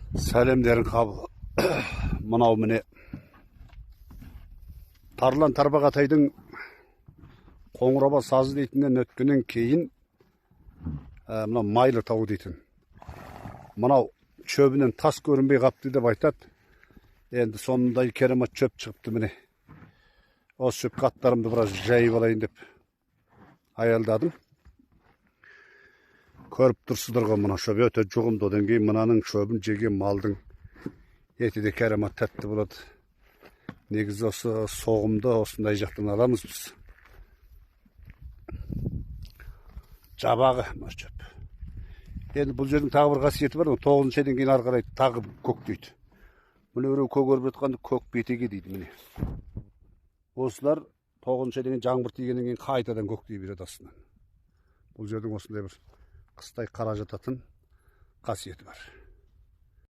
Сәлемдерің қабыл. Мынау міне Тарлан Тарбағатайдың Қоңыраба сазы дейтіннен өткеннен кейін мынау Майлы тау дейтін. Мынау шөбінен тас көрінбей қапты деп айтады. Енді сондай керемет шөп шығыпты міне. Осы шөпке аттарымды біраз жайып алайын деп аялдадым. Көріп тұрсыздар ғой, мына шөп өте жұғымды. Одан кейін мынаның шөбін жеген малдың еті де керемет тәтті болады. Негізі осы соғымды осындай жақтан аламыз біз. Жабағы мына шөп. Енді бұл жердің тағы бір қасиеті бар, 9-шы айдан кейін ары қарай тағы көктейді. Міне біреу көгеріп жатқанды көк бетеге дейді міне. Осылар 9-шы айдан кейін жаңбыр тигеннен кейін қайтадан көктей береді астынан. Бұл жердің осындай бір қыстай қара жататын қасиеті бар.